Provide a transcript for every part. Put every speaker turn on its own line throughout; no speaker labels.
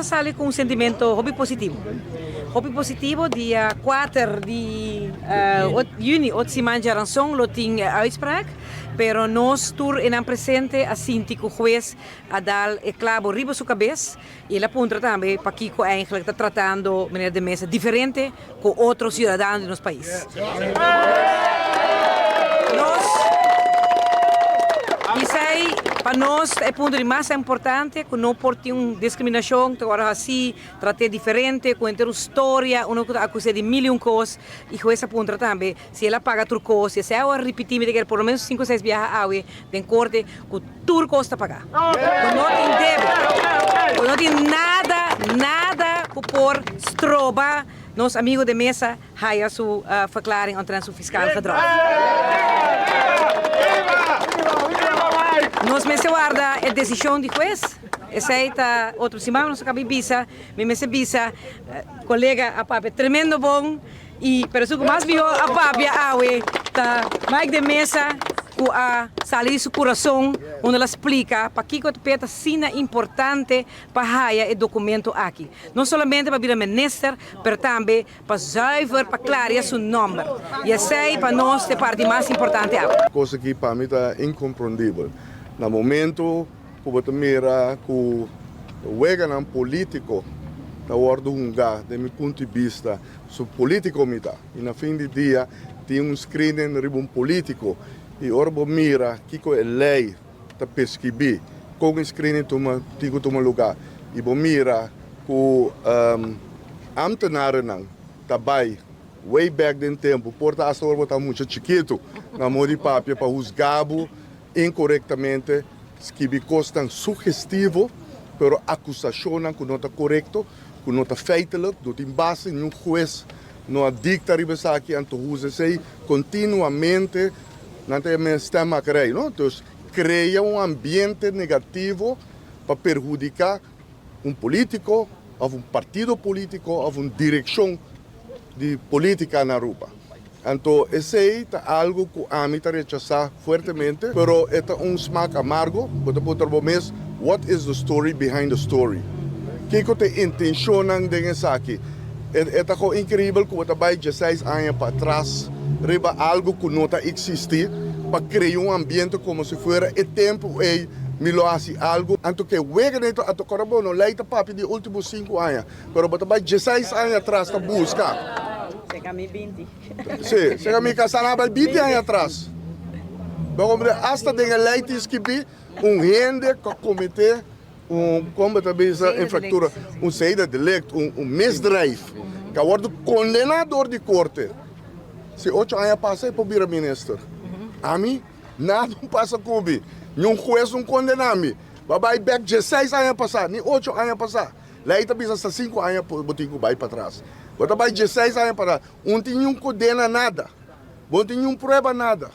Sali ku un sentimento hopi positivo. Hopi positivo, dia kuater di juni, ot siman djaranson lo tin e uitspraak, pero nos tur enan presente a sinti ku hues a dal e klabo riba su kabes i el a puntra tambe pakiko eigenlijk ta tratando meneer De Meza diferente ku otro siudadano di nos pais. Nos Esei pa nos ta e punto di mas importante ku no por tin un diskriminashon ta wòrdu hasí, trat'é diferente, ku henter un storia, uno ku ta akus'é di mil i un kos i hues a puntra tambe si el a paga tur kos, si esei a wòrdu ripití mi ta kere por lo menos sinku o seis biaha awe den korte ku tur kos ta pagá, ku no tin debe, ku no tin nada, nada ku por stroba nos amigo de mesa haya su verklaring omtrent su fiscaal gedrag. Nos mester warda e decision di hues, esey ta otro siman nos a caba di bisa, mi mester bisa colega a papia tremendo bon y pero esun cu mas miho a papia awe ta Mike de Meza cu a sali di su curason unda el a splica pakico ta p'e ta asina importante pa haya e documento aki. No solamente pa bira minister, pero tambe pa zuiver, pa claria su nomber. Y esey pa nos ta e parti mas importante awe.
Cos aki pa mi ta incomprendibel. Na momento cu bo ta mira cu weganan politico ta wordo hunga, den mi punto di bista, su politico mi ta. Y na fin di dia tin un screening riba un politico y ora bo mira kico e ley ta pescribí kon e screening tuma tin ku tuma lugá i bo mira ku ámtenarennan ta bai way back den tempu, por ta asta ora bo ta mucha chikitu na modo di papia pa husgá bo inkorektamente, skibi kosnan sugestivo pero akusashonnan ku no ta korekto, ku no ta feitelijk, no tin base, niun hues no a dikta riba esaki, anto husga esei kontinuamente. Nan ta yama e stemmakerij, no? Dus krea un ambiente negativo pa perhudiká un polítiko òf un partido polítiko òf un direkshon di polítika na Aruba. Anto esei ta algu ku ami ta rechasá fuertemente, pero e ta un smak amargo. Bo ta puntra bo mes, what is the story behind the story? Kiko ta e intenshonnan den esaki? E ta kon inkreibel ku bo ta bai dieseis aña pa atras riba algu ku no ta eksistí pa krea un ambiente komo si fuera e tempu ei mi lo hasi algu. Anto ke wega den a tokora bo no lei ta papia di e ultimo sinku aña, pero bo ta bai dieseis aña atras ta buska.
Seka mi binti.
Sí, seka mi kasá nan a bai binti aña atras. Bo komprende? Asta den e lei tin skibí un hende ku a kometé. Un kon bo ta bisa infractura, un zedendelict, un misdrijf ku a wòrdu kondená dor di korte. Si ocho aña pasa e por bira minister. Ami nada no pasa ku mi, niun hues no kondená mi. Bo a bai bèk dieseis aña pasá, ni ocho aña pasá. Lei ta bisa hasta sinku aña bo tin ku bai patras. Bo ta bai dieseis aña patras, un tin niun kondena nada, bo no tin niun prueba nada.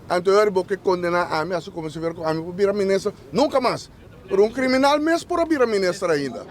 Anto e ora bo ke kondená ami hasi komo si fuera ku ami por bira minister? Nunka mas! Pero un kriminal mes por a bira minister ainda.